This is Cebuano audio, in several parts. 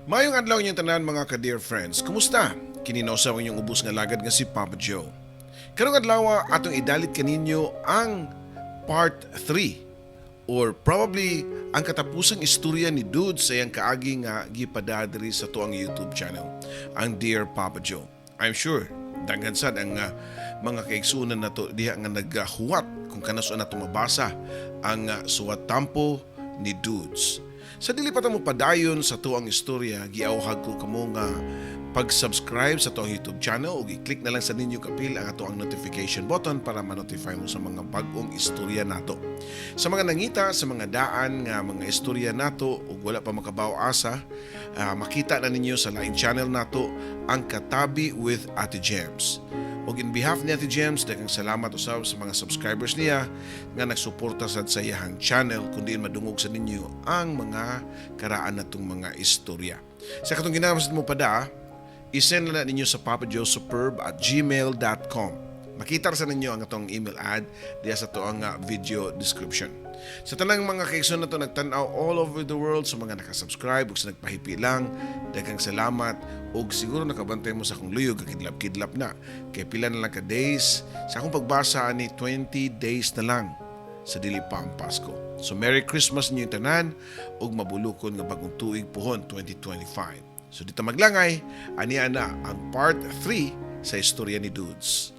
Maayong adlaw inyong tanan, mga ka-dear friends. Kumusta? Kini na usab ang inyong ubos nga lagad nga si Papa Joe. Karong adlaw, atong idalit kaninyo ang part 3 or probably ang katapusang istorya ni Dude sa iyang kaagi nga gipadadiri sa atuang YouTube channel, ang Dear Papa Joe. I'm sure daghan sad ang mga kaigsunan nato diha nga naghuwat kung kanus-a nato mabasa ang suwat tampo ni Dudes. Sa dili pa ta mo padayon sa atuang istorya, giawhag ko kamo nga pag-subscribe sa atuang YouTube channel o i-click na lang sa ninyo kapil ang atoang notification button para ma-notify mo sa mga bag-ong istorya nato. Sa mga nangita sa mga daan nga mga istorya nato ug wala pa makabaw asa, makita na ninyo sa laing channel nato, ang Katabi with Ate Gems. Ug in behalf ni Ate Gems, daghang salamat usab sa mga subscribers niya nga nagsuporta sad sa iyahang channel kun diin madungog sa ninyo ang mga karaan natong mga istorya. Sa katong ganahan mo pada, isend na ninyo sa papajoesuperb@gmail.com. Makita ra sa ninyo ang atong email ad diya sa atoang video description. Sa tanang mga kaigsoon nato nagtan-aw all over the world, sa mga nakasubscribe ug sa nagpahipi lang, daghang salamat. Ug siguro nakabantay mo sa akong luyog, kidlap-kidlap na. Kay pila na lang ka days, sa akong pagbasa ani 20 days na lang sa dili pa ang Pasko. So Merry Christmas ninyo tanan ug mabulukon nga bagong tuig puhon 2025. So dito maglangay, aniya na ang part 3 sa istorya ni Dudes.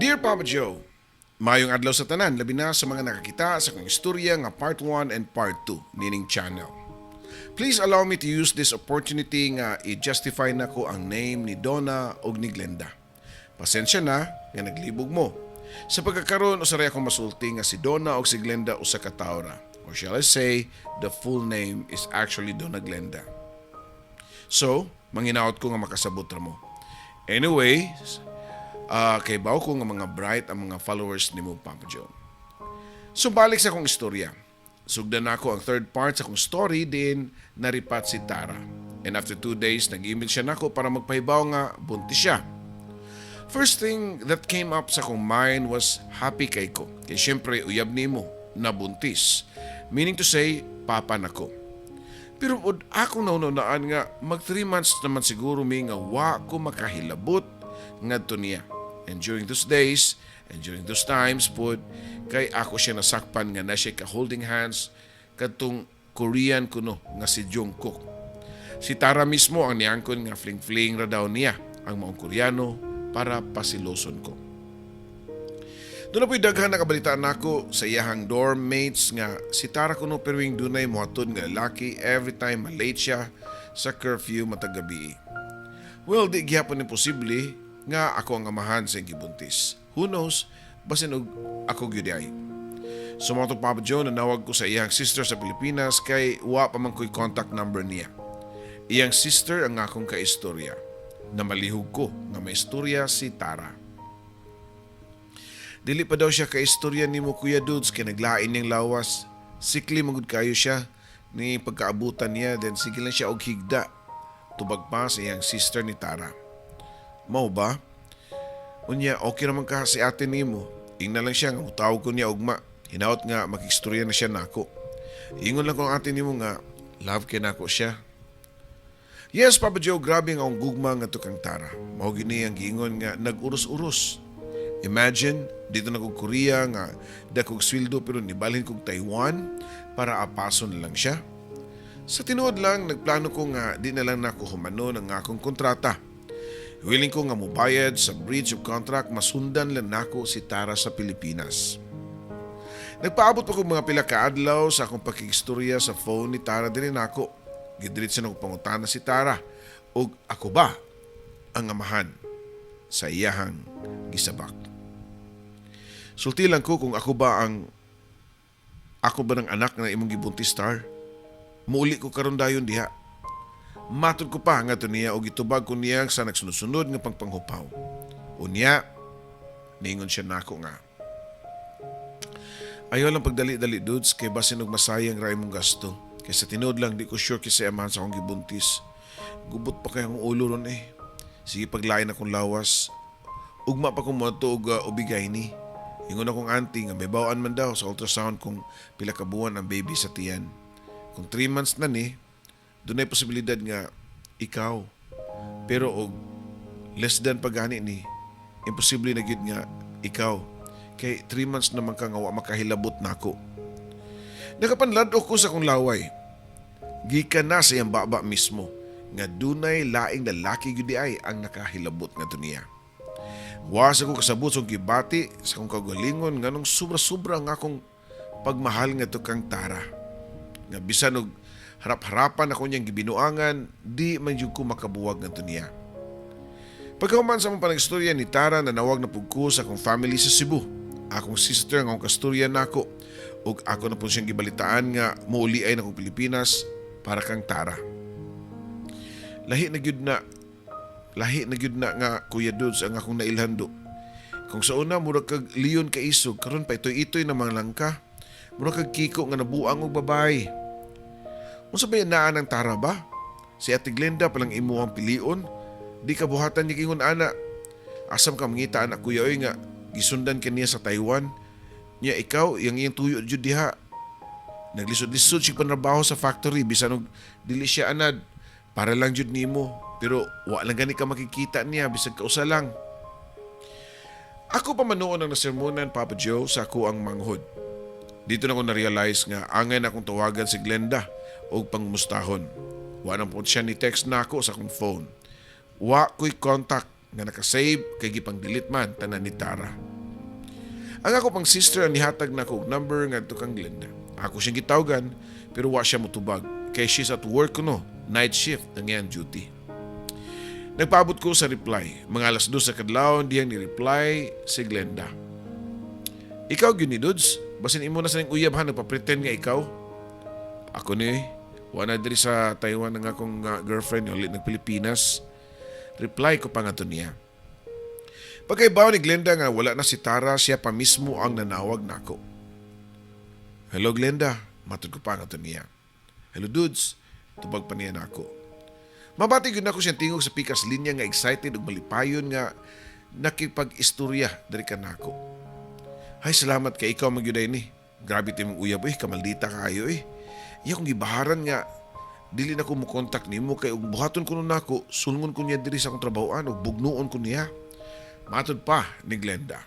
Dear Papa Joe, maayong adlaw sa tanan, labi na sa mga nakakita sa akong istorya nga part 1 and part 2 nining channel. Please allow me to use this opportunity nga i-justify nako ang name ni Donna og ni Glenda. Pasensya na nga naglibog mo. Sa pagkakaroon, usaray akong masulti nga si Donna og si Glenda usa ka tawo ra. Or shall I say, the full name is actually Donna Glenda. So, manginaot ko nga makasabot ra mo. Anyway, kay baw ko nga mga bright ang mga followers nimo, Papa Joe. So balik sa akong istorya. Sugdan nako ang third part sa akong story din naripat si Tara. And after 2 days, nag-email siya nako para magpahibaw nga buntis siya. First thing that came up sa akong mind was happy kay ko. Kay syempre uyab nimo nabuntis. Meaning to say, papa nako. Pero pod akong naununaan nga mag 3 months naman siguro mi nga wa ko makahilabot ngadto niya. And during those days and during those times pod kay ako siya nasakpan nga na siya ka holding hands kadtong Korean kuno nga si Jungkook. Si Tara mismo ang niangkon nga fling-fling ra daw niya ang maong Koreano para pasiloson ko. Doon na po'y daghan na kabalitaan nako sa iyahang dorm mates nga si Tara kuno perwing dunay mohatod nga lalaki every time malate siya sa curfew matag gabi. Well, di gihapon imposible nga ako ang amahan sa iyang gibuntis. Who knows, basin og ako gyud ay. So mao to, Papa Joe, nanawag ko sa iyang sister sa Pilipinas kay wa pa man ko'y contact number niya. Iyang sister ang akong kaistorya. Na malihog ko nga may istorya si Tara. Dili pa daw siya kaistorya nimo, Kuya Dudes, kay naglain niyang lawas. Sickly magud kayo siya ni pagkaabutan niya, then sige lang siya og higda. Tubag pa sa iyang sister ni Tara. Mao ba? Unya, okay naman ka si ate nimo. Ingna lang siya nga mutawag ko niya ugma. Hinaot nga makistorya na siya nako. Ingon lang ko ang ate nimo nga love kay nako siya. Yes, Papa Joe, grabe nga akong gugma nga kang Tara. Mao gini ang giingon nga nag-uros-uros. Imagine, didto na kog Korea nga dakog sweldo pero nibalhin kog Taiwan para apason lang siya. Sa tinuod lang, nagplano ko nga di na lang nako humanon ang akong kontrata. Willing ko nga mubayad sa breach of contract, masundan lang nako si Tara sa Pilipinas. Nagpaabot pa ko mga pila ka adlaw sa akong pakigistorya sa phone ni Tara diri nako. Gidiretso na ko pangutana si Tara ug ako ba ang amahan sa iyahang gisabak. Sulti lang ko kung ako ba ng anak na imong gibuntis, Tar. Muuli ko karon dayon diha. Matod ko pa nga niya og gitubag ko niya sa nagsunod-sunod nga pangpanghupaw. Unya, ningon siya nako nga, "Ayaw lang pagdali-dali, dudes, kay basin og masayang ra imong gasto. Kay sa tinuod lang, di ko sure kinsay amahan sa akong gibuntis. Gubot pa kay akong ulo ron eh. Sige paglain akong lawas. Ugma pa kong moadto og OB-GYN. Ingon akong auntie nga may bawaan man daw sa ultrasound kung pila ka buwan ang baby sa tiyan. Kung 3 months na ni, dunay posibilidad nga ikaw. Pero og less than pa gani ni, imposible na gyud nga ikaw. Kay 3 months naman ka nga wa makahilabot nako." Nakapanlad-ok ko sa akong laway. Gikan na sa iyang baba mismo nga dunay laing lalaki gyud ay ang nakahilabot nga niya. Wa sa ko kasabot sa gibati sa akong kaugalingon nganong sobra-sobra ang akong pagmahal ngadto kang Tara. Nga bisan og harap-harapan ako niyang gibinuangan, di man jud ko makabuwag ngadto niya. Pagkahuman sa among panagstorya ni Tara, nanawag na pud ko sa akong family sa Cebu. Akong sister nga akong kastorya nako ug ako na po siyang gibalitaan nga muuli ay nakong Pilipinas para kang Tara. Lahi na gyud na nga, Kuya Dudes, ang akong nailhan do. Kung sa una murag kag leon ka isog, karon pa itoy-itoy na mga langka. Murag kag kiko nga nabuang og babae. Unsa ba yan naa ng Tara ba? Si Ate Glenda palang imo ang pilion. Di ka buhatan niya ingon ana. Asam ka mangita anak, kuya oy, nga gisundan ka niya sa Taiwan. Nya ikaw, yang iyang tuyo jud diha. Naglisod-lisod siya panrabaho sa factory bisan og dili siya anad para lang jud nimo, pero wa lang gani ka makikita niya bisag kausa lang." Ako pa man nuon ang nasermonan, Papa Joe, sa ako ang manghod. Dito na ko na-realize nga angay na akong tawagan si Glenda og pangumustahon. Wa na po siya ni text na ako sa akong phone. Wa ko'y contact nga nakasave kay gipang delete man tanan ni Tara. Ang ako pang sister ang nihatag na ako og number ngadto kang Glenda. Ako siyang gitawgan pero wa siya motubag kay she's at work kuno, night shift ang iyang duty. Nagpaabot ko sa reply. Mga 2:00 sa kadlawon diyang ni-reply si Glenda. "Ikaw gyud ni, dudes. Basin imo na sa ning uyab ha, nagpa-pretend nga ikaw. Ako ni, wa na diri sa Taiwan ang akong girlfriend, ulit ng Pilipinas." Reply ko pa nga to niya. Pagkaibaw ni Glenda nga wala na si Tara, siya pa mismo ang nanawag nako. "Hello, Glenda," matod ko pa nga to niya. "Hello, dudes," tubag pa niya nako. Mabati gyud nako siyang tingog sa pikas linya nga excited ug malipayon nga nakipag-istorya diri kanako. "Hay, salamat kay ikaw man gyud ay ni. Grabe timong uyab eh, kamaldita kaayo eh. Iya kong gibaharan nga dili na ko mo contact nimo kay ug buhaton ko nun nako, sulngon ko niya diri sa akong trabahoan ug bugnuon ko niya." Matod pa ni Glenda.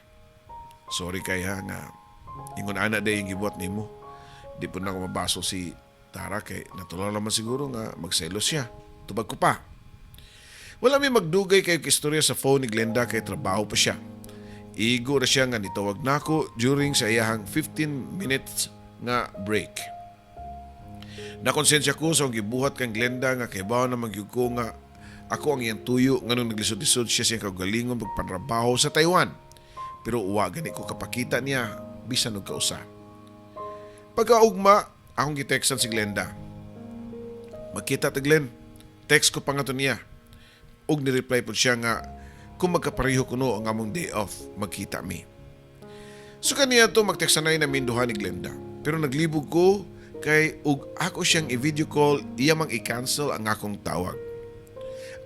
"Sorry kay ha nga ingon ana day yung gibuhat nimo. Di po na ako mabaso si Tara kay natural naman siguro nga magselos siya." Tubag ko pa. Wala may magdugay kay istorya sa phone ni Glenda kay trabaho pa siya. Igo ra siya nga nitawag nako during sa iyahang 15 minutes nga break. Nakonsensya ko sa akong gibuhat kang Glenda nga kay naman gyud ko nga ako ang iyang tuyo nganong naglisod-lisod siya sa iyang kaugalingon pagpanrabaho sa Taiwan. Pero wa gani ko kapakita niya bisan og kausa. Pagkaugma, akong gitekstan si Glenda. "Magkita ta, Glenn." Text ko pa nga to niya. Ug ni-reply po siya nga kung magkapareho kuno ang among day off, magkita mi. So kaniya to magtext na namin duha ni Glenda. Pero naglibog ko kay ug ako siyang i-video call, iya mang i-cancel ang akong tawag.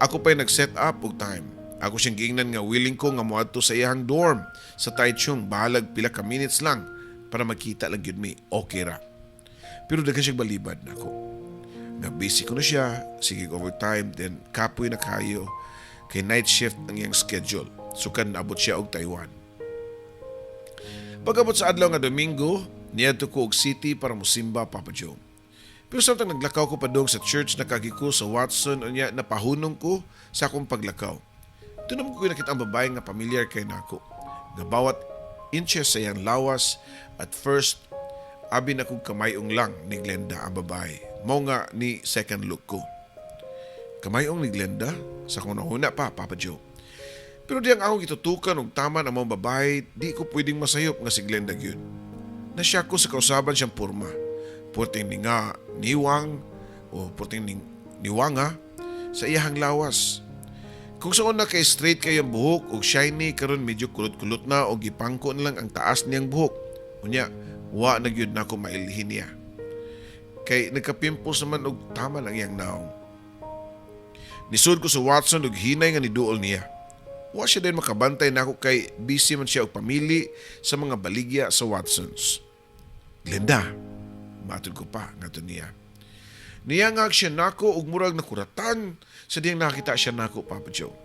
Ako pa'y nag-set up og time. Ako siyang giingnan nga willing ko nga moadto sa iyang dorm sa Taichung bahalag pila ka minutes lang para magkita lang gyud mi. Okay ra. Pero daghan siyang balibad nako. Nga busy ko na siya, sige overtime, then kapoy na kayo kay night shift ang iyang schedule. Sukan naabot siya og Taiwan. Pag-abot sa adlaw nga Domingo, niadto ko og city para mosimba, Papa Joe. Pero samtang naglakaw ko padung sa church, nakagi ko sa Watson, unya napahunong ko sa akong paglakaw. Tunom ko nakita ang babae nga pamilyar kay nako. Nga bawat inches sa iyang lawas at first Abi na kog kamayong lang ni Glenda ang babae. Mao nga ni second look ko. Kamayong ni Glenda? Sa akong hunahuna pa, Papa Joe. Pero diyang akong gitutukan og taman ang mga babae, di ko pwedeng masayop nga si Glenda gyud. Nasyak ko sa kausaban siyang porma. Purting ninga, niwang, o purting niwanga sa iyahang lawas. Kung sa una kay straight kay ang buhok og shiny, karon medyo kulot-kulot na og gipangko na lang ang taas niyang buhok. Unya, wa na gyud nako mailhin niya. Kay nagka-pimples naman og tama lang iyang naong. Nisud ko sa Watson og hinay nga niduol niya. Wa siya din makabantay nako kay busy man siya og pamili sa mga baligya sa Watsons. "Glenda," matod ko pa ngadto niya. Niyangag siya nako ug murag nakuratan sa diyang nakita siya nako, Papa Joe.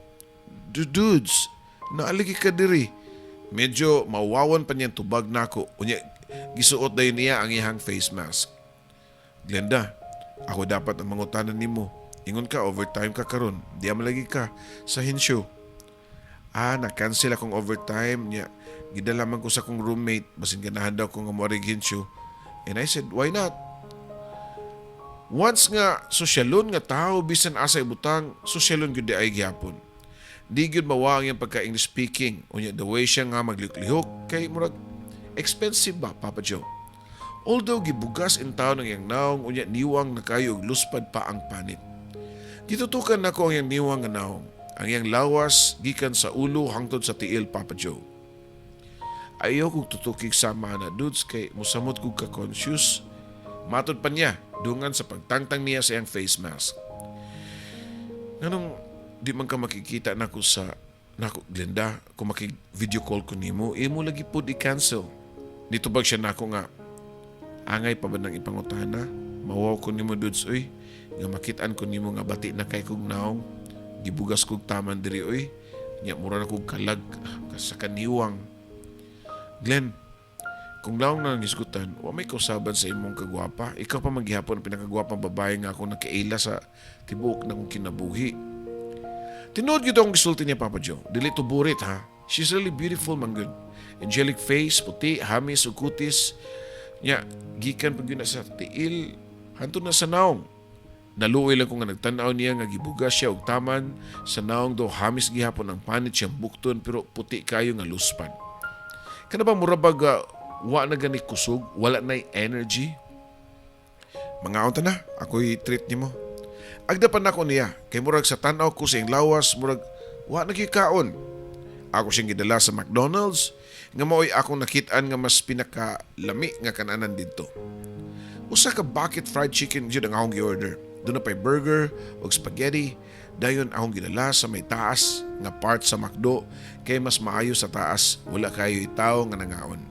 "Dudes, naa lagi ka diri." Medyo mawawan pa niyang tubag nako. Unya, gisuot dayon niya ang iyang face mask. "Glenda, ako dapat ang mangutanan nimo. Ingon ka, overtime ka karon. Di man lagi ka sa Hensyo." "Ah, na-cancel akong overtime niya. Gidala man ko sa akong roommate. Basin ganahan daw ko nga moarig Hensyo. And I said, why not?" Once nga sosyalon nga tao, bisan asa ibutang, sosyalon gyud di ay gihapon. Di gyud mawa ang iyang pagka English speaking. Unya the way siya nga maglihok kay murag expensive ba, Papa Joe. Although gibugas in taon ang iyang naong, unya niwang na kayo og luspad pa ang panit. Gitutukan nako ang iyang niwang nga naong. Ang iyang lawas gikan sa ulo hangtod sa tiil, Papa Joe. "Ayaw kog tutukig sama na, dudes, kay musamot kog ka-conscious." Matod pa niya dungan sa pagtangtang niya sa iyang face mask. "Nganong di man ka makikita nako sa nako, Glenda, kung makig video call ko nimo, imo lagi pod i-cancel?" Nitubag siya nako nga, "Angay pa ba nang ipangutana? Mawaw ko nimo, dudes, uy. Nga makitaan ko nimo nga bati na kay kog naong. Gibugas kog taman diri, uy. Nya mura na kog kalag sa kaniwang." "Glenn, kung laong na hisgutan, wa may kausaban sa imong kagwapa. Ikaw pa man gihapon ang pinakagwapang babae nga ako nakaila sa tibuok na kong kinabuhi." Tinuod gyud akong gisulti niya, Papa Joe. Dili to burit ha. She's really beautiful man gud. Angelic face, puti, hamis ug kutis. Nya, gikan pag yun na sa tiil, hantod na sa naong. Naluoy lang ko nga nagtan-aw niya nga gibugas siya og taman sa naong, do hamis gihapon ang panit siyang bukton, pero puti kayo nga luspan. Kana ba mura bag wa na gani kusog, wala na energy? "Mangaon ta na, ako'y treat nimo." Agda pa nako niya, kay murag sa tan-aw ko sa iyang lawas, murag wa na kaon. Ako siyang gidala sa McDonald's, nga mao'y akong nakit-an nga mas pinakalami nga kananan didto. Usa ka bucket fried chicken jud ang akong gi-order. Duna pa'y burger ug spaghetti. Dayon akong gidala sa may taas nga part sa McDo kay mas maayo sa taas, wala kayo itaw nga nangaon.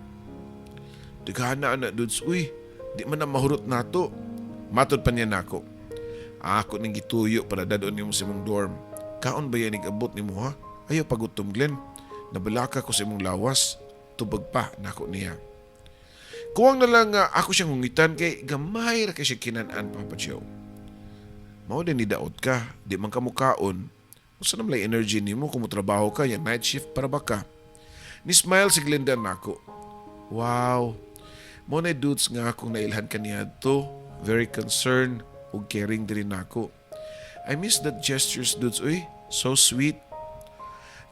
"Daghan na, dudes, uy. Di man na mahurot nato." Matod pa niya nako. "Ako ning gituyo para dadon nimo sa imong dorm. Kaon ba yan abot nimo ha? Ayaw pagutom, Glenn. Nabalaka ko sa imong lawas." Tubag pa nako niya. Kuwang na lang nga ako siyang hungitan kay gamay ra kay siya kinan-an, Papa Joe. "Mao din ni daot ka, di man ka mukaon. Usa na malay energy nimo kung motrabaho ka, yan night shift para ba ka?" Ni smile si Glenda nako. Wow. Mo na, dudes, nga akong nailhan kaniya to. Very concerned ug caring diri nako. I miss that gestures, dudes, uy. So sweet.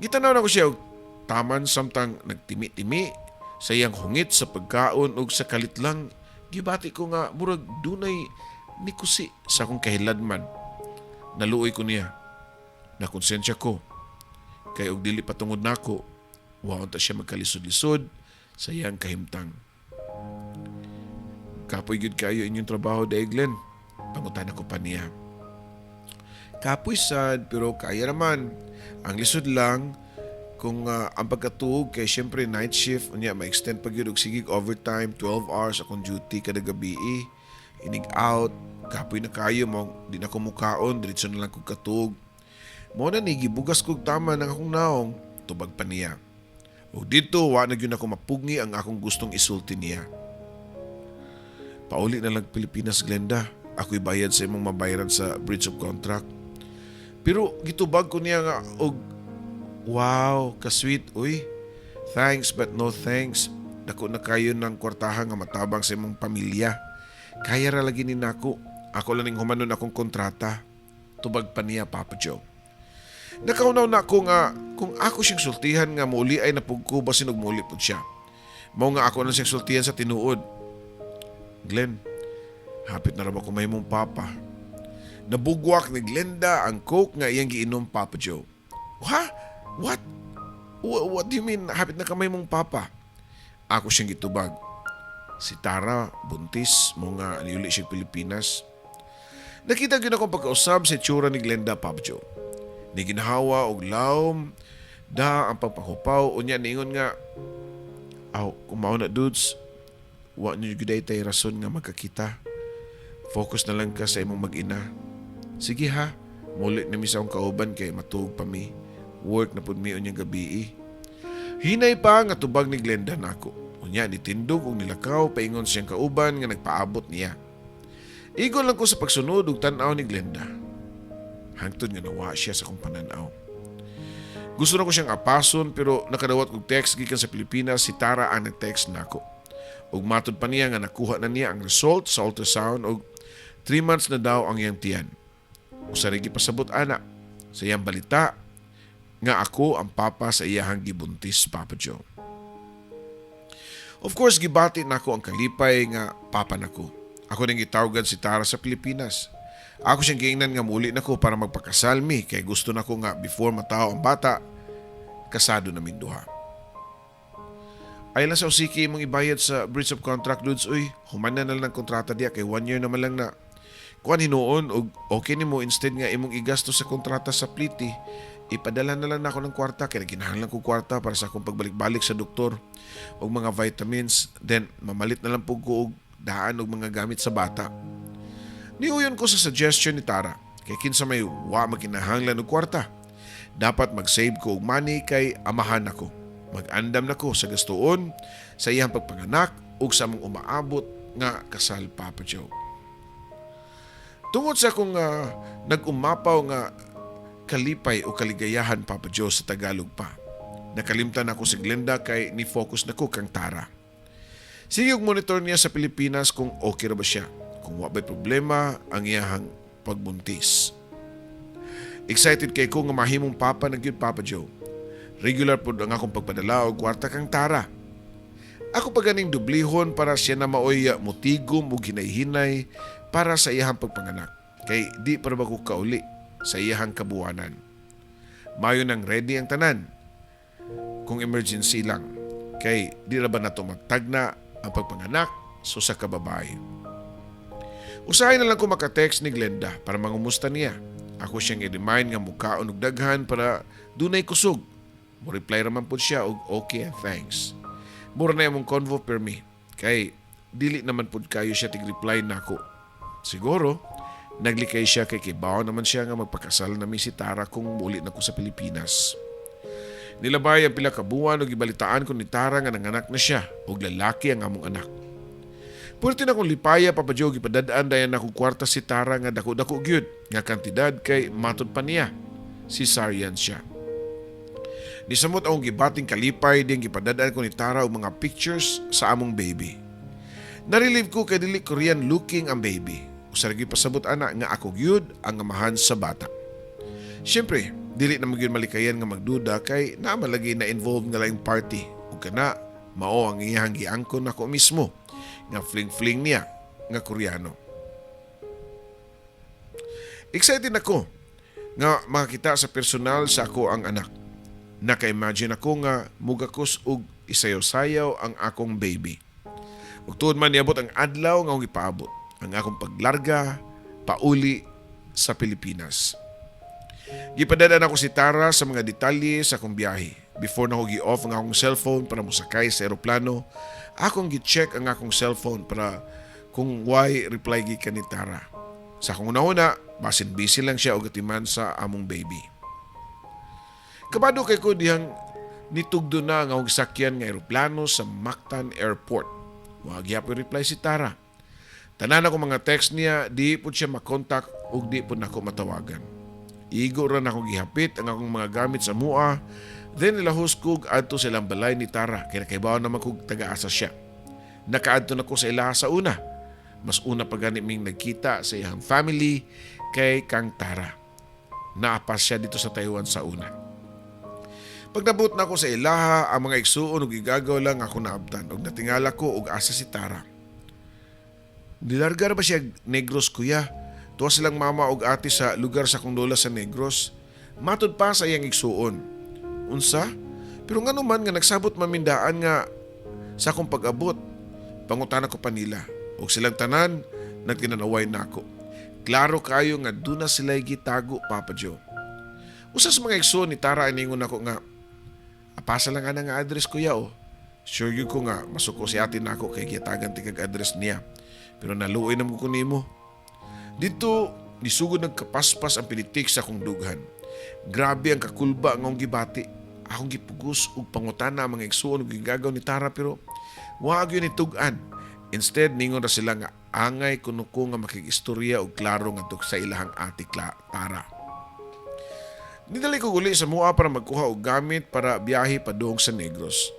Gitanaw na ko siya og taman samtang nagtimi-timi sa iyang hungit sa pagkaon, ug sa kalit lang gibati ko nga murag dunay nikusi sa akong kahiladman. Naluoy ko niya. Nakonsensya ko. Kay og dili patungod nako, wa unta siya magkalisod-lisod sa iyang kahimtang. "Kapoy gyud kayo inyong trabaho day, Glenn?" Pangutana ko pa niya. "Kapoy sad, pero kaya naman. Ang lisod lang kung ang pagkatuog kay syempre night shift, unya ma-extend pa gyud og sigig overtime, 12 hours akong duty kada gabi. Inig out, kapoy na kayo mo, di na ko mukaon, diretso na lang kog katuog. Mo na ni gibugas kog tama ng akong naong," tubag pa niya. Ug dito wa na gyud ako mapugngi ang akong gustong isulti niya. "Pauli na lang Pilipinas, Glenda. Ako'y bayad sa imong mabayaran sa breach of contract." Pero gitubag ko niya nga og, "Wow, ka-sweet, uy. Thanks but no thanks. Dako na kayo ng kwartahan nga matabang sa imong pamilya. Kaya ra lagi ni nako. Ako lang ning humanon akong kontrata. Tubag pa niya, Papa Joe. Nakaunaw na ako nga kung ako siyang sultihan nga muli ay napug ko, basin og muli pud siya. Mao nga ako na siyang sultihan sa tinuod. "Glenn, hapit na ra ba ko mahimong papa?" Nabugwak ni Glenda ang Coke nga iyang giinom, Papa Joe. "Ha? What? What do you mean, hapit na ka mahimong papa?" Ako siyang gitubag. "Si Tara, buntis, mao nga niuli siya Pilipinas." Nakita gyud akong pagkausab sa itsura ni Glenda, Papa Joe. Ni ginhawa og lawom da ang pagpahupaw, unya niingon nga, "Aw, kung mao na, dudes, wa niyo gyud tay rason nga magkakita. Focus na lang ka sa imong mag-ina. Sige ha, muli na mi sa akong kauban kay matuog pa mi. Work na pud mi unyang gabi." Hinay pa nga tubag ni Glenda nako. Unya nitindog og nilakaw paingon siyang kauban nga nagpaabot niya. Igo lang ko sa pagsunod og tan-aw ni Glenda. Hangtod nga nawa siya sa akong pananaw. Gusto na ko siyang apason pero nakadawat kog text gikan sa Pilipinas. Si Tara ang nag-text nako. Ug matod pa niya nga nakuha na niya ang result sa ultrasound og 3 months na daw ang iyang tiyan. Usa ray gipasabot ana sa iyang balita nga ako ang papa sa iyahang gibuntis, Papa Joe. Of course, gibati nako ang kalipay nga papa nako. Ako nang gitawagan si Tara sa Pilipinas. Ako siyang giingnan nga muli nako para magpakasal mi kay gusto nako nga before matao ang bata, kasado na duha. "Ay lang sa usiki imong ibayad sa breach of contract, dudes, uy. Human na lang ng kontrata diya kay one year naman lang na. Kuan hinuon og okay nimo, instead nga imong igasto sa kontrata sa pliti, ipadala na lang nako ng kwarta kay kinahanglan ko kwarta para sa akong pagbalik-balik sa doktor og mga vitamins, then mamalit na lang pug ko og daan og mga gamit sa bata." Niuyon ko sa suggestion ni Tara kay kinsa may wa makinahanglan og kwarta. Dapat mag-save ko og money kay amahan ako. Mag-andam na ko sa gastuon sa iyang pagpanganak ug sa among umaabot nga kasal, Papa Joe. Tungod sa akong nag-umapaw nga kalipay o kaligayahan, Papa Joe, sa Tagalog pa, nakalimtan ako si Glenda kay ni focus na ko kang Tara. Sige og monitor niya sa Pilipinas kung okay ra ba siya, kung wa ba'y problema ang iyahang pagbuntis. Excited kay ko nga mahimong papa na gyud, Papa Joe. Regular pod ang akong pagpadala og kwarta kang Tara. Ako pa ganing dublihon para siya na maoy mutigom ug hinay-hinay para sa iyahang pagpanganak. Kay di para ba ko kauli sa iyahang kabuwanan. Mayo nang ready ang tanan kung emergency lang. Kay di ra ba nato matagna ang pagpanganak so sa kababae. Usahay na lang ko maka-text ni Glenda para mangumusta niya. Ako siyang i-remind nga mukaon og daghan para dunay kusog. Mo reply raman pud siya og okay and thanks. Mura na imong convo per me. Kay dili naman pud kayo siya tig-reply nako. Siguro, naglikay siya kay kibaw naman siya nga magpakasal na mi si Tara kung muli na ko sa Pilipinas. Nilabay ang pila ka buwan ug gibalitaan ko ni Tara nga nanganak na siya ug lalaki ang among anak. Pwerte na kong lipaya, Papa Joe, gipadadaan dayan akong kwarta si Tara nga dako-dako gyud nga kantidad kay matod pa niya cesarean siya. Nisamot akong gibating kalipay diyang gipadadaan ko ni Tara og mga pictures sa among baby. Na-relieve ko kay dili Korean looking ang baby. Usa ra gyud pasabot ana nga ako gyud ang amahan sa bata. Siyempre, dili na magyud malikayan nga magduda kay naa man lagi na involved nga laing party ug kana mao ang iyang giangkon nako mismo nga fling-fling niya nga Koreano. Excited ako nga makakita sa personal sa ako ang anak. Naka-imagine ako nga mugakos og isayaw-sayaw ang akong baby. Ug tuod man, niabot ang adlaw nga akong ipaabot ang akong paglarga pauli sa Pilipinas. Gipadala ako si Tara sa mga detalye sa akong biyahe. Before na ako gi-off ang akong cellphone para mosakay sa eroplano, akong gi-check ang akong cellphone para kung way reply gikan ni Tara. Sa akong una-una, basin busy lang siya og atiman sa among baby. Kabado kay ko dihang nitugdo na ang akong sakyan nga eroplano sa Mactan Airport. Wa gyapon reply si Tara. Tanan ako mga text niya, di po siya makontak ug di po nako matawagan. Igo ra nako gihapit ang akong mga gamit sa mua, Then nilahos kog adto sa ilang balay ni Tara kay nakaibaw naman kog taga-asa siya. Nakaadto na ko sa ilaha sa una. Mas una pa gani ming nagkita sa iyang family kay kang Tara. Naa pa siya didto sa Taiwan sa una. Pagnabot na ako sa ilaha, ang mga igsuon ug igagaw lang ako naabtan ug natingala ko og asa si Tara. Nilarga ra ba siya Negros, kuya? Tuwa silang mama og ate sa lugar sa akong lola sa Negros. Matod pa sa iyang igsuon. Unsa? Pero ngano man nga nagsabot man mi daan nga sa akong pag-abot? Pangutana ko pa nila. Og silang tanan nagtinanaway nako. Klaro kayo nga duna sila gitago, Papa Joe. Usa sa mga igsuon ni Tara ay ningon nako nga, "Apasa lang ana nga address, kuya, oh." Sure gyud ko nga masuko si ate nako kay gihatagan tikag address niya. Pero naluoy naman ko nimo. Dito nisugod nagkapaspas ang pinitik sa akong dughan. Grabe ang kakulba nga akong gibati. Akong gipugos og pangutana ang mga igsuon ug gigagaw ni Tara pero wa gyud nitug-an. Instead, ningon ra sila nga angay kuno ko nga makig-istorya og klaro ngadto sa ilahang ate Tara. Nidali ko uli sa mua para magkuha og gamit para biyahe padung sa Negros.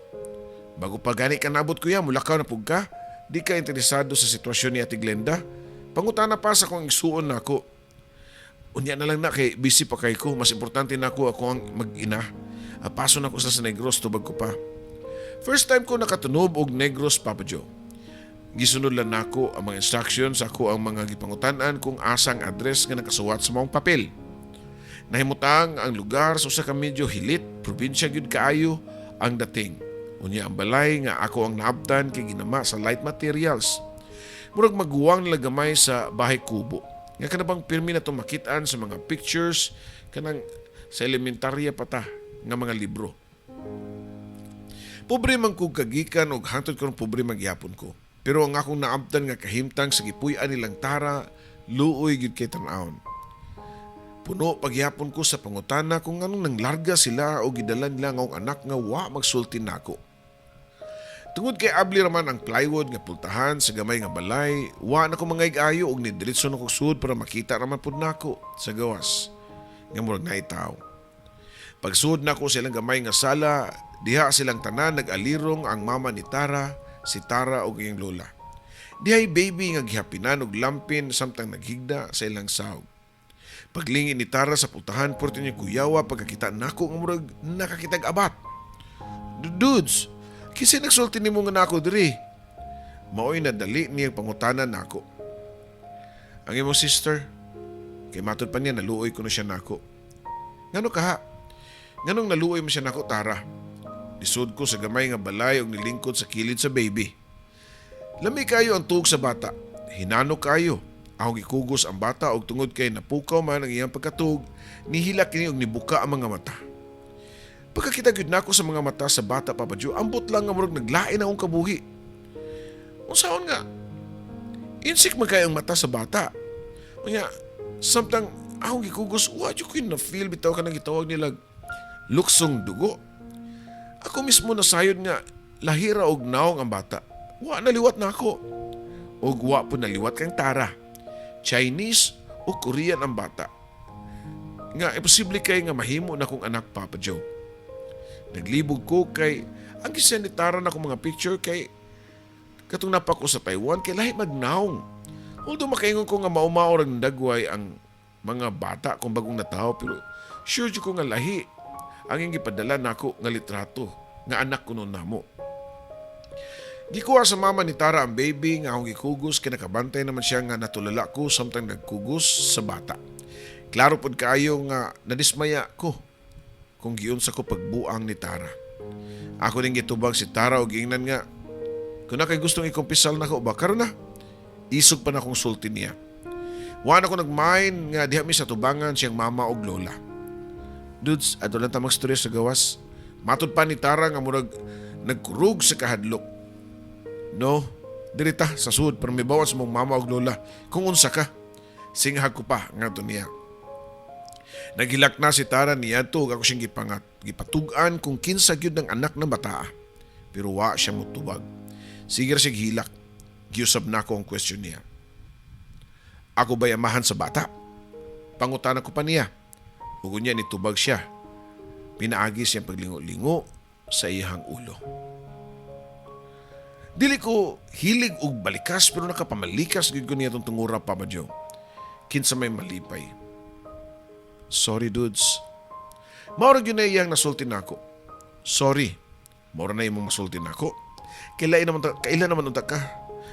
"Bago pa gani ka nabot, kuya, mulakaw na pug ka. Di ka interesado sa sitwasyon ni Ate Glenda?" Pangutana pa sa akong igsuon nako. "Unya na lang na kay busy pa kay ko. Mas importante na ako ako ang mag-ina. Paso na ko sa Negros," tubag ko pa. First time ko nakatunob og Negros, Papa Joe. Gisunod lang nako ang mga instructions ako ang mga gipangutan-an kung asang address nga nakasuwat sa maong papel. Nahimutang ang lugar sa usa ka medyo hilit, probinsya gyud kaayo ang dating. Unya ang balay nga ako ang naabtan kay ginama sa light materials. Murag maguwang nila gamay sa bahay kubo. Nga kanabang pirmi na makitaan sa mga pictures kanang sa elementarya pa ta nga mga libro. Pobre man kog kagikan og hangtod karon pobre magyapon ko. Pero ang akong naabtan nga kahimtang sa gipuy-an nilang Tara, luoy gyud kay tan-awon. Puno pagyapon ko sa pangutana kung anong nanglarga sila o gidala nila nga akong anak nga wa magsulti nako. Tungod kay abli raman ang plywood nga pultahan sa gamay nga balay, wa na ko mangay ayo og nidiretso na ko sud para makita raman pud nako sa gawas nga murag naay tawo. Pagsud nako sa ilang gamay nga sala, diha silang tanan nag-alirong, ang mama ni Tara, si Tara ug iyang lola. Dihay baby nga gihapinan og lampin samtang naghigda sa ilang sahog. Paglingin ni Tara sa pultahan, purte niya kuyawa pagkakita nako nga murag nakakitag abat. "Dudes, kinsa nagsulti nimo nga nako diri?" Maoy nadali niyang pangutana nako. "Ang imong sister." Kay matod pa niya, naluoy kuno siya nako. "Ngano kaha? Nganong naluoy mo siya nako, Tara?" Nisud ko sa gamay nga balay og nilingkod sa kilid sa baby. Lami kayo ang tuog sa bata. Hinano kayo. Ako gikugos ang bata og tungod kay napukaw man ang iyang pagkatug, nihilak kini og nibuka ang mga mata. Pagkakita gyud nako sa mga mata sa bata, Papa Joe, ambot lang nga murag naglain akong kabuhi. Unsaon nga? Insik man kayo ang mata sa bata. Unya, samtang akong gikugos, wa jud ko na feel bitaw kanang gitawag nila luksong dugo. Ako mismo nasayod nga lahira og naong ang bata. Wa naliwat na ako. Og wa po naliwat kang Tara. Chinese o Korean ang bata. Nga imposible kay nga mahimo na kong anak, Papa Joe. Naglibog ko kay ang gisend ni Tara na akong mga picture kay katong napako sa Taiwan kay lahi magnaong. Although makaingon ko nga mao-mao rang dagway ang mga bata kung bagong natawo, pero sure jud ko nga lahi ang iyang gipadala nako nga litrato nga anak kuno namo. Gikuha sa mama ni Tara ang baby nga akong gikugos kay nakabantay naman siya nga natulala ko samtang nagkugos sa bata. Klaro pod kaayo nga nadismaya ko kung giunsa ko pagbuang ni Tara. Ako ning gitubag si Tara og giingnan nga kung naa kay gustong ikumpisal nako ba karon na. Isog pa na akong sulti niya. Wa na ko nagmain nga diha mi sa tubangan siyang mama og lola. "Dudes, adto lang ta magstorya sa gawas." Matod pa ni Tara nga murag nagkurug sa kahadlok. "No, diri ta sa sud para mibawan sa mong mama og lola kung unsa ka." Singhag ko pa ngadto niya. Naghilak na si Tara niadto ug ako siyang gipatug-an kung kinsa gyud ang anak ng bataa. Pero wa siya motubag. Sige ra siya hilak. Giusab nako ang question niya. "Ako ba'y amahan sa bata?" Pangutana ko pa niya. Ug unya nitubag siya. Pinaagi siyang paglingo-lingo sa iyang ulo. Dili ko hilig og balikas pero nakapamalikas gyud ko niya tong tungura, Papa Joe. Kinsa may malipay. "Sorry, dudes." Mao ra gyud na iyang nasulti nako. "Sorry." Mao ra na imong masulti nako. Kaila naman unta ka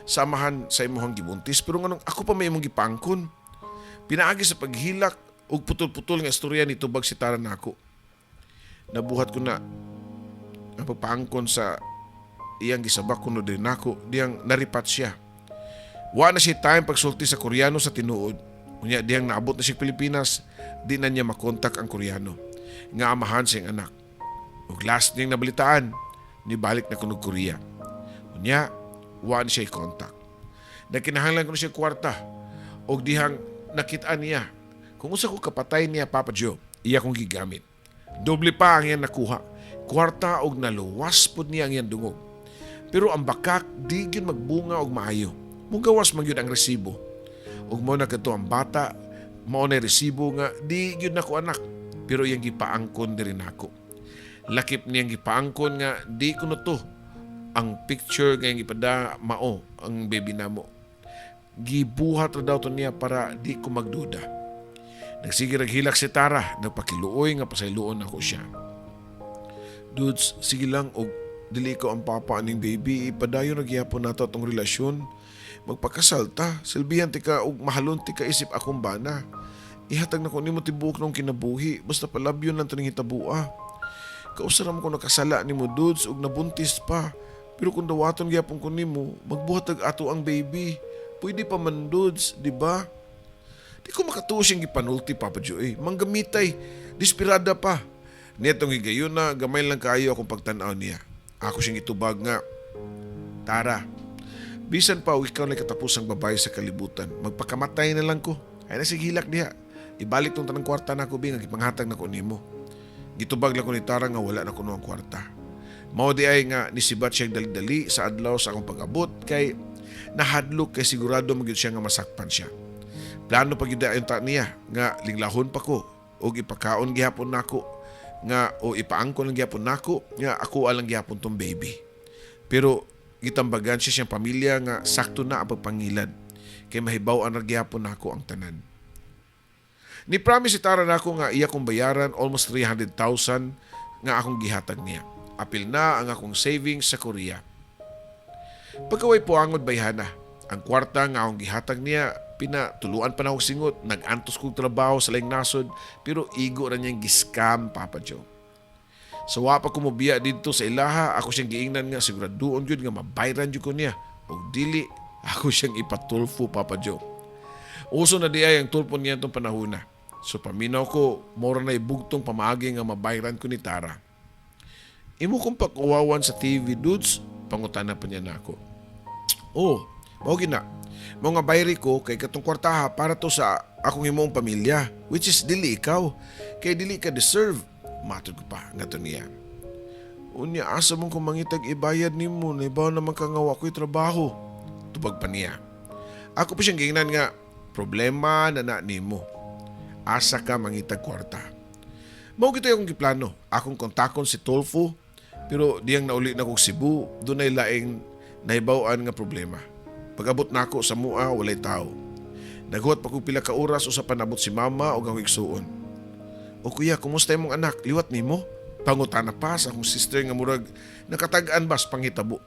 sa amahan sa imong gibuntis, pero nganong ako pa may imong gipaangkon? Pinaagi sa paghilak ug putol-putol nga istorya, nitubag si Tara nako. Nabuhat ko na ang pagpaangkon sa iyang gisabak kuno din nako diyang naripat siya. Wa na siya time pagsulti sa Koreano sa tinuod. Unya diyang naabot na siya Pilipinas, di na niya makontak ang Koreano nga amahan siyang anak. Ug last niyang nabalitaan, nibalik na kuno Korea. Unya, wa na siya i-contact. Nagkinahanglan kuno siya kwarta og dihang nakita niya kung unsa ko kapatay niya, Papa Joe, iya kong gigamit. Doble pa ang iyang nakuha. Kwarta og naluwas pud niya ang iyang dungog. Pero ang bakak di gyud magbunga og maayo. Mugawas man gyud ang resibo. Ug mo na kadto ang bata, mao na resibo nga di gyud nako anak, pero iyang gipaangkon diri nako. Lakip niyang gipaangkon nga di kuno to ang picture nga iyang gipada mao ang baby namo. Gibuhat ra daw to niya para di ko magduda. Nagsige rag hilak si Tara, nagpakiluoy nga pasayloon ako siya. "Dudes, sige lang og dili ko ang papa aning baby, ipadayon na gihapon nato atong relasyon. Magpakasal ta, silbihan tika og mahalon tika isip akong bana. Ihatag na ko nimo tibuok nung kinabuhi, basta palabyon lang to ning hitabua. Kausa ra man ko nakasala nimo, dudes, ug nabuntis pa. Pero kung dawaton gyapon ko nimo, magbuhat tag ato ang baby. Pwede pa man, dudes, di ba?" Di ko makatuo siyang gipanulti, Papa Joe. Manggamitay, desperada pa. Netong higayon na, gamay lang kayo akong pagtanaw niya. Ako siyang itubag nga, "Tara, bisan pa og ikaw na katapusang babae sa kalibutan, magpakamatay na lang ko. Ay na sige hilak diha. Ibalik tong tanang kwarta na ako bi nga gipanghatag na ko nimo." Gitubag lang ko ni Tara nga wala na kuno ang kwarta. Mao di ay nga nisibat siya dali-dali sa adlaw sa akong pag-abot kay nahadlok kay sigurado magyud siya nga masakpan siya. Plano pa gyud ayon ta niya nga linglahon pa ko og ipakaon gihapon nako nga o ipaangkon lang gihapon nako nga ako alang gihapon tong baby. Pero gitambagan siya siyang pamilya nga sakto na ang pagpangilad kay mahibaw-an ra gihapon nako ang tanan. Ni promise si Tara nako nga iya kong bayaran almost 300,000 nga akong gihatag niya. Apil na ang akong savings sa Korea. Pagkaway puangod bayhana, ang kwarta nga akong gihatag niya, pinatuluan pa na akong singot, nag-antos kong trabaho sa laing nasod, pero igo ra niyang giscam, Papa Joe. Sa wa pa ko mobiya didto sa ilaha, ako siyang giingnan nga siguraduon gyud nga mabayran jud ko niya. Ug dili, ako siyang ipatulfo, Papa Joe. Uso na di ay ang tulpo niya itong panahon na. So paminaw ko, mora na ibugtong pamaagi nga mabayran ko ni Tara. "Imo kong pag-uwawan sa TV, dudes?" pangutana pa niya nako. "Oh, mao gina. Mao nga bayri ko kay katong kwartaha para to sa akong imong pamilya, which is dili ikaw. Kay dili ka deserve." Matod ko pa nga to niya. "Unya asa man ko mangitag ibayad nimo, nahibaw naman ka nga wa ko'y trabaho?" Tubag pa niya. Ako pa siyang giingnan nga problema na na nimo. Asa ka mangitag kwarta. Mao gito akong giplano. Akong kontakon si Tolfo, pero diyang nauli na kog Cebu, dunay laing nahibaw-an nga problema. Pag-abot nako sa mua, walay tao. Naghuwat pa kog pila ka oras usa pa nabot si mama og akong igsuon. "O kuya, kumusta imong anak? Liwat nimo?" pangutana pa sa akong sister nga murag nakatag-an bas panghitabo.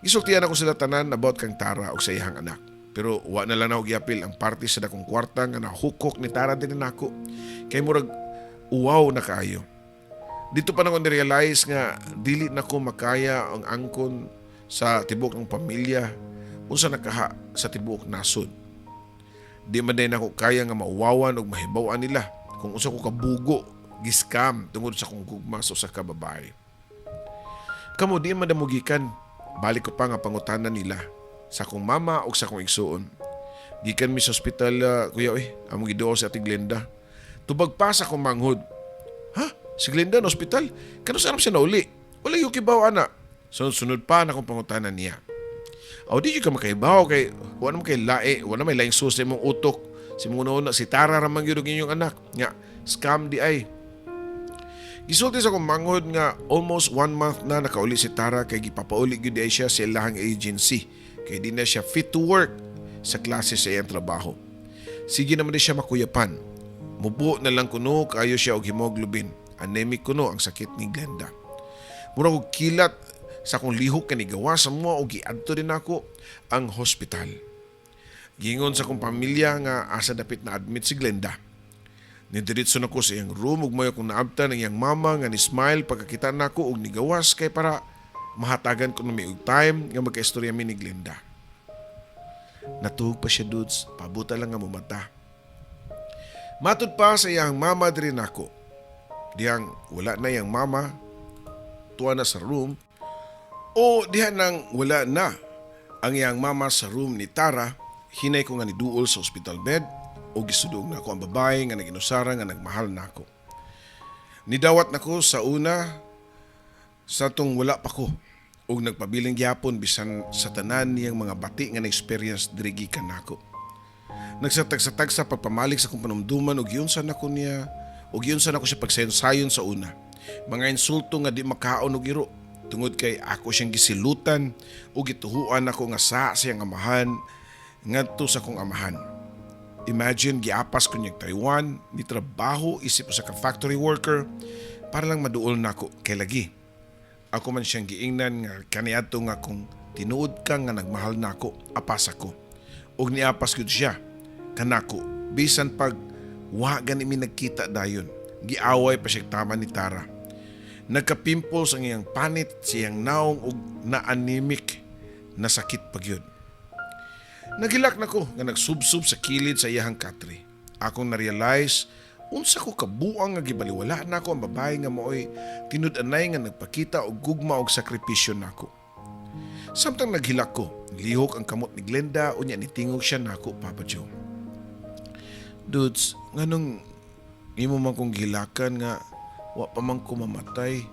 Gisultian ako sila tanan about kang Tara og sa iyang anak. Pero wa na lang ako giapil ang parte sa dakong kwarta nga nahukok ni Tara din nako. Kay murag uwaw na kaayo. Dito pa nako ni-realize nga dili na ko makaya ang angkon sa tibuok ng pamilya unsa nakaha sa tibuok nasod. Di man din ako kaya nga mauwawan og mahibaw-an nila kung unsa ko kabugo giskam tungod sa akong gugma sa usa ka babae. "Kamo di man damugikan?" balik ko pa nga pangutana nila sa akong mama ug sa akong igsuon. "Gikan mi sa ospital, kuya oy, among giduol si Ate Glenda." Tubag pa sa akong manghod. "Ha? Si Glenda na ospital? Kano saan siya nauli? Wala yung kibaw ana." Sunod-sunod pa na akong pangutana niya. "Aw, di jud ka makahibaw kay wa naman kay lae, wa na may laing sus sa imong utok. Si mong una si Tara ra man gyud og inyong anak. Nga scam di ay." Gisulti sa akong manghod nga almost one month na nakauli si Tara kay gipapauli gyud ay siya sa ilahang agency kay di na siya fit to work sa klase sa iyang trabaho. Sige naman di siya makuyapan. Mubo na lang kuno kaayo siya og hemoglobin. Anemic kuno ang sakit ni Glenda. Mura og kilat sa akong lihok kani gawa sa mo og giadto din ako ang hospital. Gingon sa akong pamilya nga asa dapit na admit si Glenda. Nidiretso na ko sa iyang room ug mayo kong naabtan ang iyang mama nga ni smile pagkakita nako ug nigawas kay para mahatagan ko mi og time nga magkaistorya mi ni Glenda. Natuog pa siya, dudes, pabuta lang nga mumata. Matud pa sa iyang mama diri nako. Dihang wala na iyang mama, tuwa na sa room, o diha nang wala na ang iyang mama sa room ni Tara, hinay ko nga niduol sa hospital bed o gisudong nako ang babae nga naginusara nga nagmahal nako. Nidawat nako sa una sa tong wala pa ko ug nagpabiling gyapon bisan sa tanan niyang mga bati nga na-experience diri gikan nako. Nagsatag-satag sa pagpamalik sa akong panumduman ug giunsa nako niya ug giunsa nako siya pagsayon-sayon sa una. Mga insulto nga di makaon og iro tungod kay ako siyang gisilutan ug gituhuan ako nga sa siyang amahan ngadto sa akong amahan. Imagine, giapas ko niyang Taiwan, ni trabaho isip usa ka factory worker para lang maduol nako kay lagi. Ako man siyang giingnan nga kaniadto nga kung tinuod ka nga nagmahal nako, apas ako. Ug niapas gyud siya kanako bisan pag wa gani mi nagkita dayon. Giaway pa siya tama ni Tara. Nagka-pimples ang iyang panit, siyang naong ug na-anemic na sakit pa gyud. Naghilak na ko nga nagsubsob sa kilid sa iyahang katre. Akong na-realize unsa ko kabuang nga gibaliwala nako ang babae nga maoy tinud-anay nga nagpakita og gugma og sakripisyo nako. Samtang naghilak ko, lihok ang kamot ni Glenda, unya nitingog siya nako, Papa Joe. "Dudes, nganong imo man kong gihilakan nga wa pa man ko mamatay?"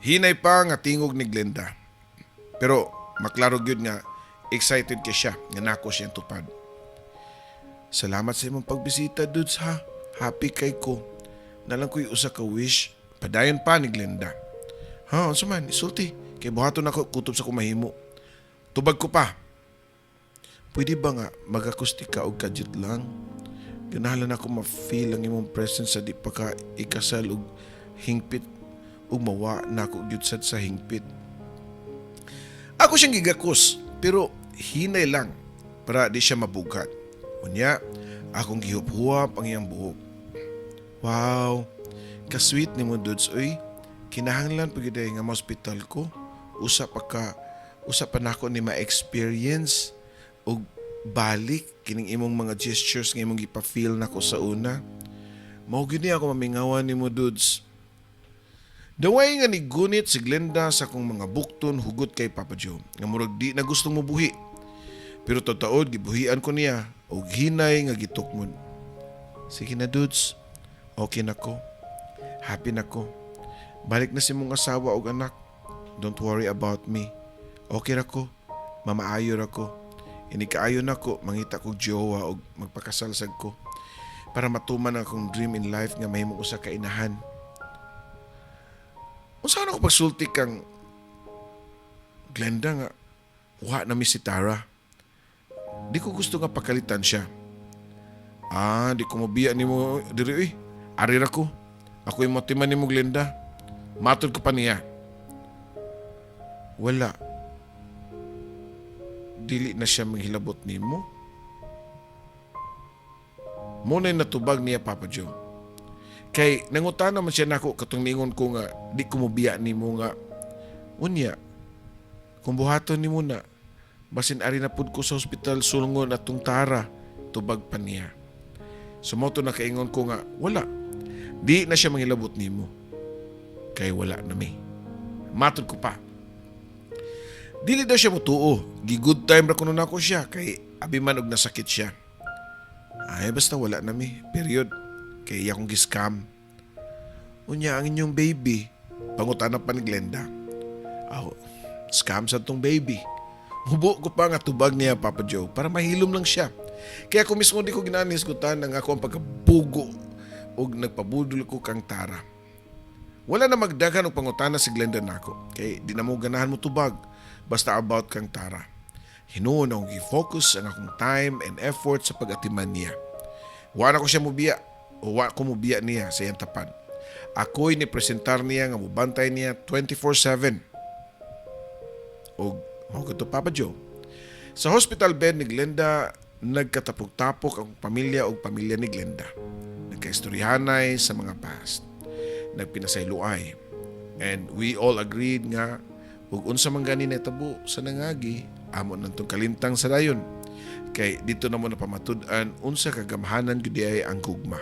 Hinay pa nga tingog ni Glenda. Pero maklaro gyud nga excited kay siya nga nako siyang tupad. "Salamat sa imong pagbisita, dudes, ha. Happy kay ko. Naa lang ko'y usa ka wish." Padayon pa ni Glenda. "Ha, unsa man, isulti. Kay buhaton nako kutob sa kumahimo." Tubag ko pa. "Pwede ba nga magakustik ka og kadyot lang? Ganahan ako ma-feel ang imong presence sa di pa ka ikasal og hingpit ug mawa nako gyud sad sa hingpit." Ako siyang gigakos pero hinay lang para di siya mabughat. Unya, akong gihuphuap ang iyang buhok. "Wow, ka-sweet nimo, dudes, uy. Kinahanglan pa gyud nga ma-hospital ko. Usa pa nako ni ma-experience og balik kining imong mga gestures nga imong gipa-feel nako sa una. Mao gyud ni ako mamingawan nimo, dudes." Daway nga ni gunit si Glenda sa akong mga bukton hugot kay Papa Joe nga murag di na gustong mobuhi. Pero totoo, gibuhian ko niya og hinay nga gitukmon. "Sige na, dudes, okay na ko. Happy na ko. Balik na si mong asawa og anak. Don't worry about me. Okay ra ko. Mamaayo ra ko. Inig kaayo nako, mangita kog jowa og magpakasal sad ko para matuman ang akong dream in life nga mahimong usa ka inahan." Unsa na ko pagsulti kang Glenda nga wa na mi si Tara? Di ko gusto nga pakalitan siya. "Ah, di ko mobiya nimo diri uy. Ari ra ko. Ako yung motiman nimo, Glenda." Matod ko pa niya. "Wala. Dili na siya manghilabot nimo." Mao na'y natubag niya, Papa Joe. Kay nangutana man siya nako katong ningon ko nga di ko mobiya nimo nga unya kung buhaton nimo na basin ari na pud ko sa ospital sulngon atong Tara, tubag pa niya. So mao to nakaingon ko nga wala. Di na siya mangilabot nimo. Kay wala na mi. Matod ko pa. Dili daw siya motuo. Gi-good time ra kuno nako siya kay abi man og nasakit siya. Ay, basta wala na mi. Period. Kay iya akong giscam. "Unya ang inyong baby?" pangutana pa ni Glenda. "Aw, scam sa tong baby." Hubo ko pa nga tubag niya, Papa Joe, para mahilom lang siya. Kaya ako mismo di ko ginahan hisgutan ang ako ang pagkabugo og nagpabudol ko kang Tara. Wala na magdaghan og pangutana si Glenda nako kay di na mo ganahan mo tubag basta about kang Tara. Hinuon akong gi-focus ang akong time and effort sa pag-atiman niya. Wa na ko siya mubiya o wa ko mubiya niya sa iyang tapad. Ako'y ni presentar niya nga mubantay niya 24/7. Og mao to, Papa Joe. Sa hospital bed ni Glenda, nagkatapok-tapok ang pamilya og pamilya ni Glenda. Nagkaistoryahanay sa mga past. Nagpinasayloay. And we all agreed nga ug unsa man gani natabo sa nangagi, amo nang tong kalintang sa dayon. Kay dito na mo napamatud-an unsa kagamhanan gyud ay ang gugma.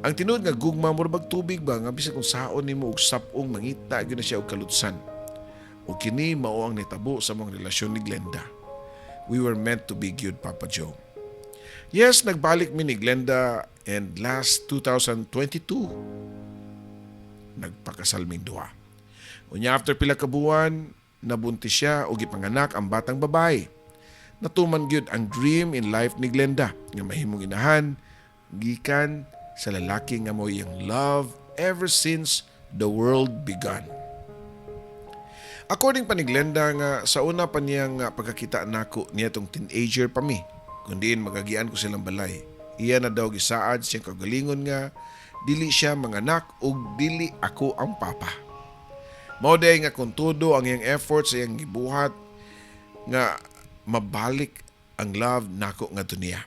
Ang tinuod nga gugma mura bag tubig ba nga bisan kung saon nimo og sap-ong, mangita gyud na siya og kalutsan. Ug kini mao ang nitabo sa among relasyon ni Glenda. We were meant to be gyud, Papa Joe. Yes, nagbalik mi ni Glenda and last 2022 nagpakasal ming duha. Unya after pila ka buwan, nabuntis siya ug gipanganak ang batang babae. Natuman gyud ang dream in life ni Glenda nga mahimong inahan gikan sa lalaki nga mao iyang love ever since the world began. According pa ni Glenda nga sa una pa niyang nga pagkakita nako niya tong teenager pa mi, kundiin magagian ko silang balay. Iya na daw gisaad siyang kagalingon nga dili siya manganak ug dili ako ang papa. Mao day nga kung todo ang iyang effort sa iyang gibuhat nga mabalik ang love nako ngadto niya.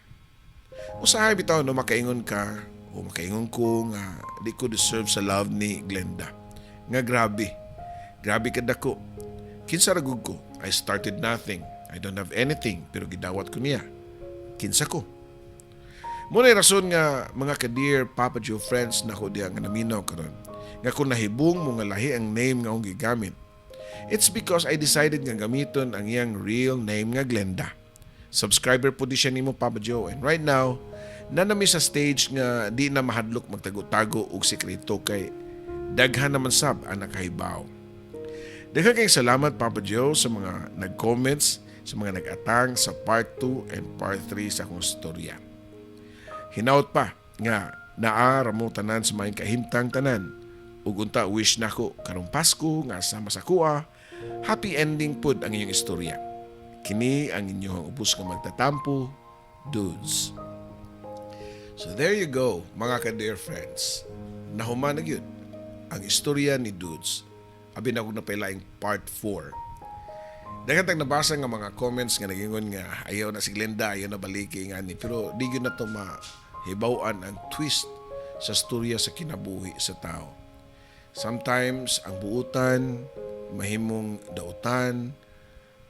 Usahay bitaw no, makaingon ka o makaingon ko nga di ko deserve sa love ni Glenda. Nga grabe. Grabe kadako. Kinsa ra gud ko? I started nothing. I don't have anything pero gidawat ko niya. Kinsa ko? Mao na rason nga mga ka-dear Papa Joe friends nako diha nga naminaw karon nga kung nahibong mo nga lahi ang name nga akong gigamit, it's because I decided nga gamiton ang iyang real name nga Glenda. Subscriber po di siya nimo, Papa Joe, and right now naa na mi sa stage nga di na mahadlok magtago-tago og sekreto kay daghan naman sab ang nakahibaw. Daghan kayong salamat, Papa Joe, sa mga nag-comments, sa mga nag-atang sa part 2 and part 3 sa akong storya. Hinaut pa nga naa ra mo tanan sa maayong kahimtang tanan. Ug unta wish nako karong Pasko nga sama sa kuha, happy ending pud ang inyong istorya. Kini ang inyong ubos nga magtatampo, Dudes. So there you go, mga ka-dear friends. Nahuman na gyud ang istorya ni Dudes. Abi na akong napailaing part 4. Daghan tag nabasa nga mga comments nga nagingon nga ayaw na si Glenda, ayaw na baliki nga ni. Pero di gyud na to mahibaw-an ang twist sa storya sa kinabuhi sa tao. Sometimes ang buutan mahimong dautan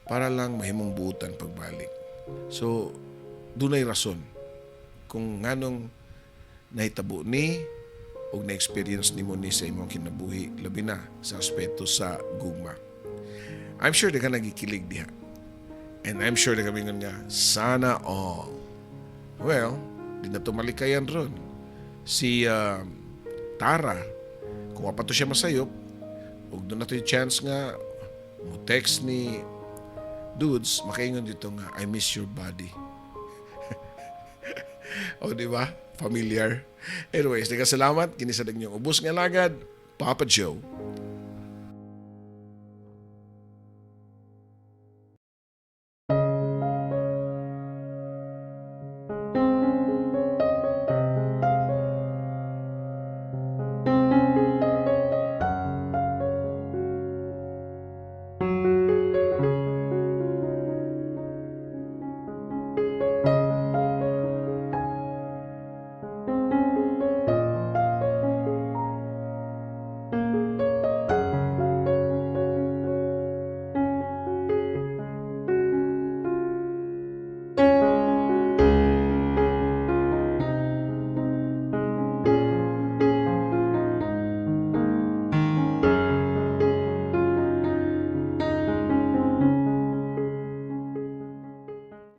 para lang mahimong buutan pagbalik. So dunay rason kung nganong nahitabo ni og na-experience nimo ni sa imong kinabuhi, labi na sa aspeto sa gugma. I'm sure daghan nagikilig diha. And I'm sure daghan mingon nga sana all. Well, di na to malikayan ron. Si Tara, kung pa to siya masayop, ug duna to yung chance nga mo text ni Dudes, makaingon dito nga, "I miss your body." O, di ba? Familiar. Anyways, salamat. Kini sa inyong ubos nga lagad, Papa Joe.